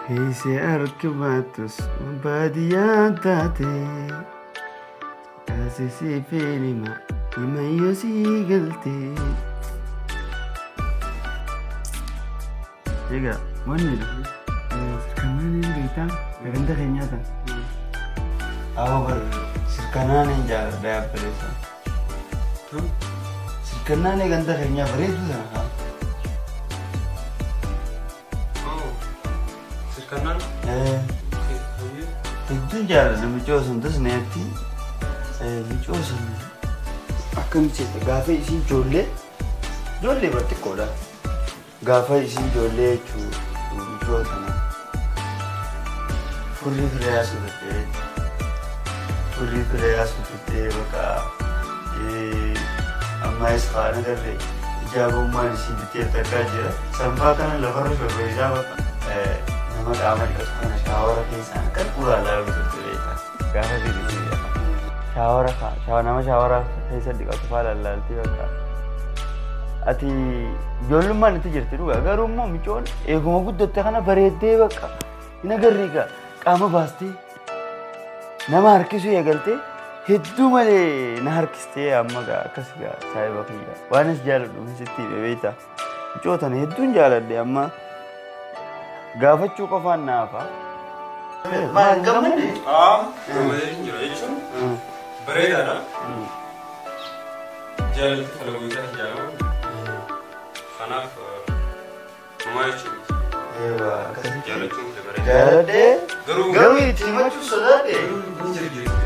Hiise arkibatus baadiyyaa taate taasisii fiilima himayyoo sii galte. Egaa wanni sirkanaan hin beektaa ganda keenyaa ta'a. Awwa bar sirkanaan hin jaalladha yaabaleessa. Sirkanaan ganda keenyaa bareedu sana haa. Sirkanaan? Hedduun jaalladha mucoo sun tasneetti. Mucoo sun akkam jette gaafa isiin ijoollee ijoollee bar xiqqoodha. Gaafa isiin ijoollee jechuun mucoo sana furrii firee yaasuu turte. Furrii firee yaasuu turte bakka amma is faana garree ijaabummaan isii bitee takkaa jira. Sanfaa kana lafarra shorroisaa bakka nama qaama dhiqatu kana shaawara keessaan kan uraa laalu turte beektaa. Gaafa firii shaawara nama shaawara keessa dhiqatu faa lallaaltii bakka. Ati ijoollummaan itti jirti dhugaa garuu immoo mucoon eeguma guddatte kana bareeddee bakka hin agarre egaa qaama baastee nama harkisuu eegaltee hedduu malee na harkistee amma gaa akkas gaa saayiba kiyya waan as jaaladhu sitti hime beektaa. Mucoo tana hedduun jaaladhe amma gaafachuu qofaan naafa. Maal gammadde? Gammadee hin jira jechuun bareedaadha. Jaalalli falaguu isaa jaalama. Kanaaf homaa jechuun Eewwa akkasitti. jaalachuun bareedaadha. Jaaladhee Garuu garuu itti himachuu sodaadhe. ni jirjirte.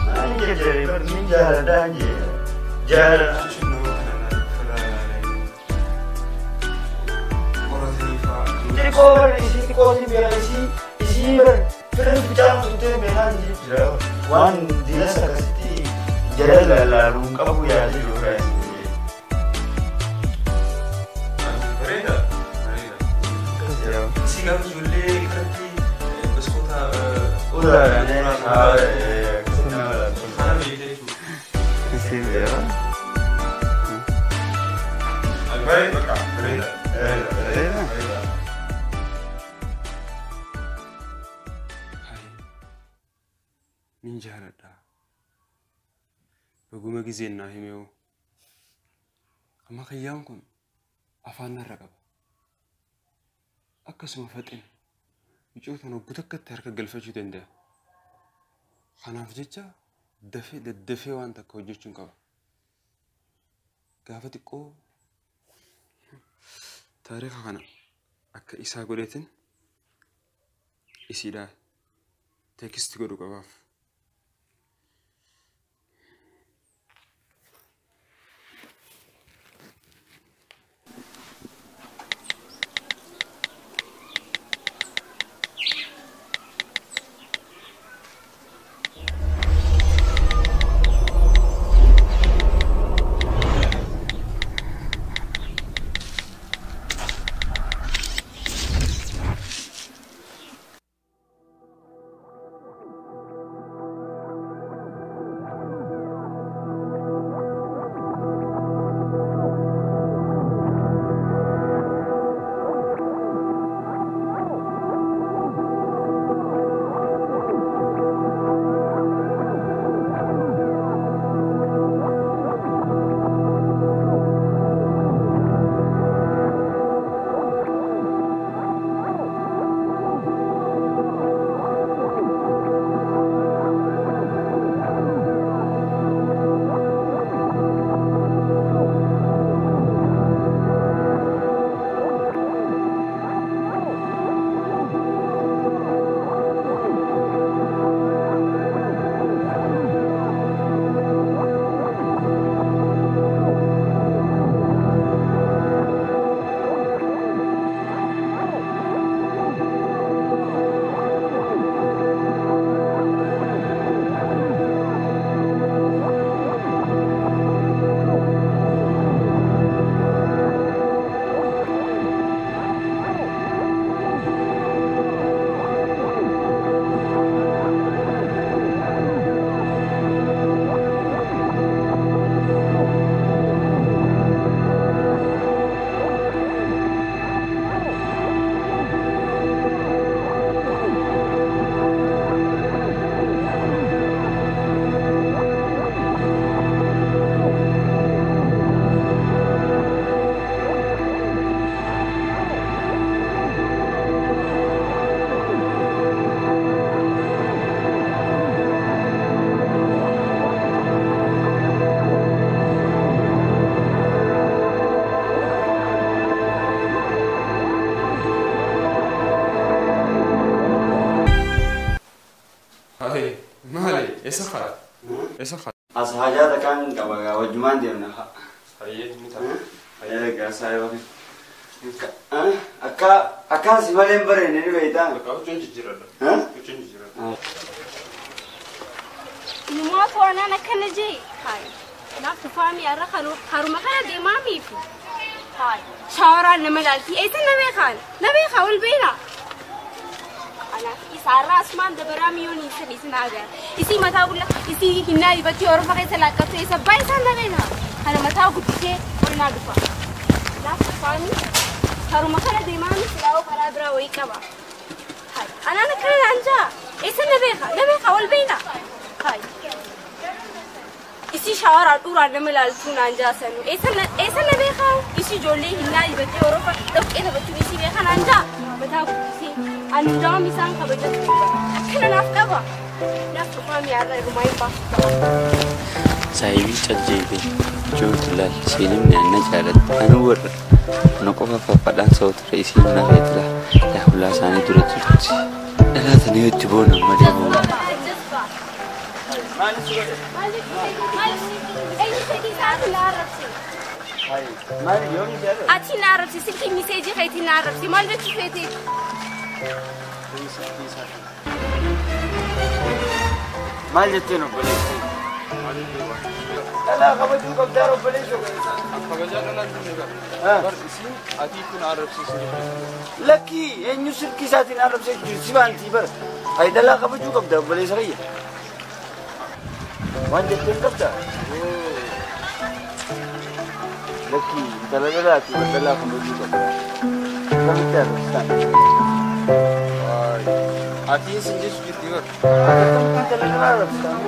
Maal jajjabe bar ni jaaladhaan jee. Jaalala. Jechuun nama kana falaalanii qoratanii fa'aa. Xiqqoo bar isii xiqqoo si beekaa isii isii bar firri ficaan turtee beekaa jira. Waan dinas akkasitti jala lallaaluun qabu yaadee jiru isii. Bareeda. Bareeda. Akkas jedhama. Si gaafa ijoollee kanatti baskoota Uraadhaan akkasitti nama laaltu. kana beekte jechuudha. Isii beekaa. Bareeda bakka bareeda. Bareeda. Bareeda. Nin jaaladha. Baguma gizeen naa himee amma kiyyaan kun afaan narra qaba. Akkasuma faxina mucoo tana obbo takkatti harka galfachuu danda'a. Kanaaf jecha dafee daddafee waan takka hojjechuun qaba. Gaafa xiqqoo taariika kana akka isaa godheetin isiidhaa teekisti godhu qabaaf. Eessa kaata? Eessa kaata? As haajaa takkaan qaba gaa wajjumaan deemna. Hayyee ni ta'a. Egaa saayiba. Akka akkaasi malee hin bareedne ni beektaa? Bakka huccuun jijjiiradha. Huccuun jijjiiradha. Inumaa to'annaan akkana jee hayi naaf tufaami har'a haruma kana deemaamiifi hayi shaawaraan nama laalti eessa na beekaan na beekaa wal beena. Anaaf isaarraa asumaan dabaraa miyoon isa dhiisin agarra. Isii mataa bulla isii hinnaa dibattee orofa keessa laaqqattu eessa abbaa isaan na beena. Kana mataa guddisee ol naa dhufa. Naaf tufaami haruma kana deemaami silaa'oo karaa biraa wayii qaba. Hayi anaan akkana naan jaa eessa na beeka na beekaa wal beena. Hayi isii shaawaraa dhuuraan nama ilaaltuu naan jaasanu eessa na beekaa isii ijoollee hinnaa dibattee orofa dhoqqee taphachuun isii beekaa naan jaa mataa guddisee ani daa'im isaan kabajatu akkana naaf qaba naaf tufaami har'a irumaa hin baasu ta'a. Saayibii caljeete joortu laal seenimni anna jaalatti anu warra ana qofa faffadhaan sa'u ture isiin na feetila yaahulaa isaanii dura jirti. Dhalaatanii itti boonan malee boona. Ati na arrabse silkii miseejii keetii na arrabse maal jechuu feetee? Maal jetteen obboleessi? Dhalaa kabajuu qabdaa obboleessi. Kabajaa dhalaa hin qaba. Bar isiin atii kun arrabsiisu jirti. Lakkii eenyu silkii isaatiin arrabsee jiru si baantii bara. Hayi dhalaa kabajuu qabda obboleessa kiyya. Waan jetteen qabda. Lakkii intala dhalaati dhalaa kabajuu qabda. Akkamitti arrabsitaan? Atiin sin jechu jirti bar. Akkamitti intala dhalaa arrabsitaan?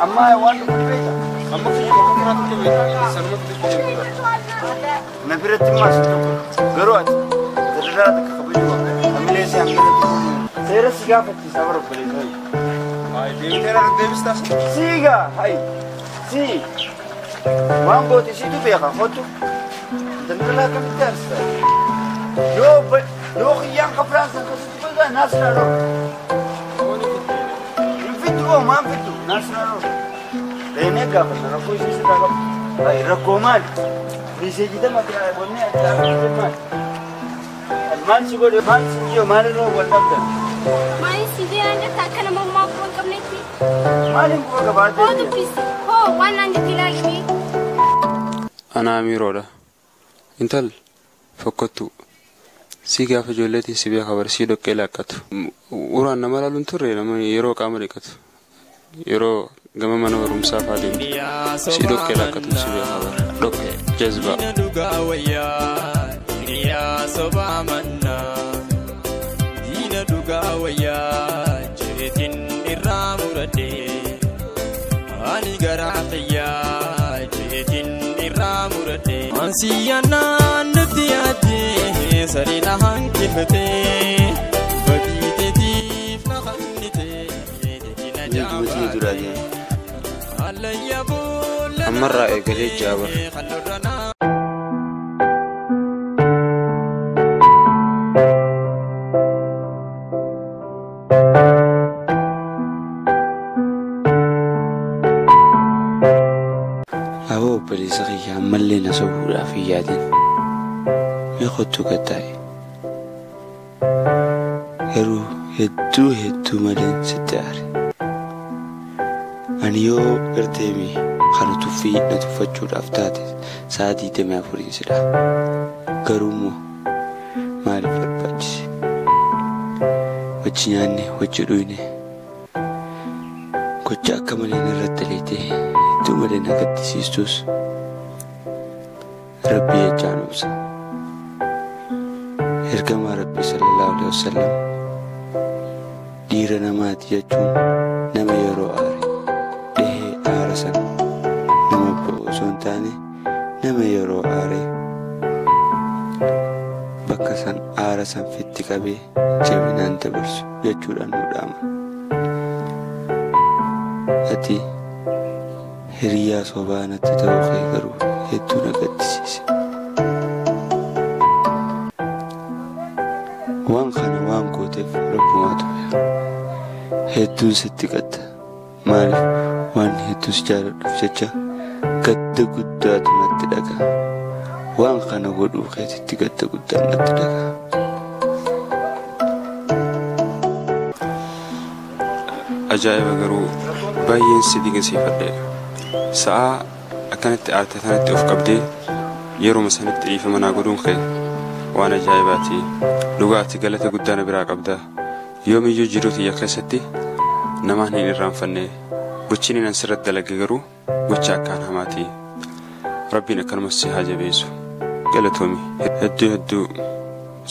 Amma waan dhufu beekta. Amma kiyya bakka biraa tokko beekta. Sanuma fidachuu jirti bar. Na biratti maas tokko garuu ati intala dhalaa takka kabajuu qabda. Hamilee si hangana tokko. Seera si gaafachiisaa bara obboleessa. Deebitee irra deebistaa? Siigaa hayi sii waan goote siitu beeka kottu intala dhalaa akkamitti aarsitaa? Yoo yoo kiyyaan kafraan san kasitti godhaa naas naa dhorka. Hin fittu hoo maan fittu naas naa dhorka. Leenee gaafanna rakkoo ishee sirraa qabu. Hayi rakkoo maali? Miseejii tama wanni ati argite maali? Maal si godhe maal si jiyo maalirra wal dhabdan? Maaliin si jee jetta akka nama ammaa quba hin qabnetti? Maaliin quba qabaatee? Hoo dubbisi hoo waan naan jetti ilaalimi. Ana Amiiroodha. Intal fokkottu si gaafa ijoolleetiin si beeka bar sii dhoqqee laaqqatu. Uraan nama laaluun turre nama yeroo qaama dhiqatu. Yeroo gama mana barumsaa fa'aa deemtu si dhoqqee laaqqatu si beeka bar dhoqqee jazbaa. Dhugaa wayyaa hiriyaa sobaa mannaa diina dhugaa wayyaa jireetiin irraa muradhee ani garaa xiyyaa jireetiin irraa muradhee. Ansiyaanaan nutti yaaddee sariina hanqifatee badiiteetiif na kennitee diina Duutii duraa deema. Allayyaa boolla Ammarraa eegalee jaabar. hallurra naa. Aboo obboleessa kiyya ammallee na sobuudhaaf hin yaadin. Mee kottu gad taa'i. Garuu hedduu hedduu maleen sitti aare. Ani yoo garteemi kana tuffii na tuffachuudhaaf taate sa'a 24 sidha. Garuu immoo maaliif barbaachise? Wajji nyaanne wajji dhuyne gocha akka malee narratti leetee hedduu malee na gaddisiistus Rabbii jechaan obsa. Ergamaa Rabbii sallallahu alaihi wasallam dhiira namaati jechuun nama yeroo aare dhahee aara sana nama ba'u osoo hin taane nama yeroo aare bakka san aara san fitti qabee jabinaan dabarsu jechuudhaan nu dhaama. Ati hiriyaa sobaa natti ta'uu kee garuu hedduu na gaddisiise. Waan kana waan gooteef Rabbumaatu beeka. Hedduun sitti gadda. Maaliif Hedduu si jaaladhuuf jecha gadda guddaatu natti dhaga'a. Waan kana godhuu keetitti gadda guddaan natti dhaga'a. Ajaa'iba garuu baay'een si dinqisiifadhe. Sa'aa akkanatti aarte tanatti of qabdee yeruma sanitti dhiifama naa godhuun kee waan ajaa'ibaati. Dhugaati galata guddaa na biraa qabda. Yoomiyyuu jiruu tiyya keessatti namaan hin irraanfanne. Gochi inni nan sirratti dalage garuu gocha akkaan hamaati. Rabbiin akkanumas si haa jabeessu. Galatoomi. Hedduu hedduu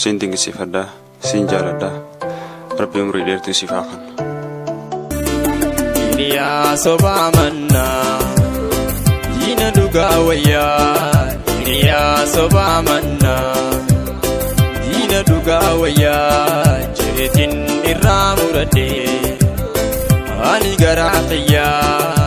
siin dinqisiifadha. Siin jaaladha. Rabbi umrii dheertuu siif haa kennu. Hiriyaa sobaa mannaa diina dhugaa wayyaa. Hiriyaa sobaa mannaa diina dhugaa wayyaa jeetiin irraa muradhee ani garaa xiyyaa.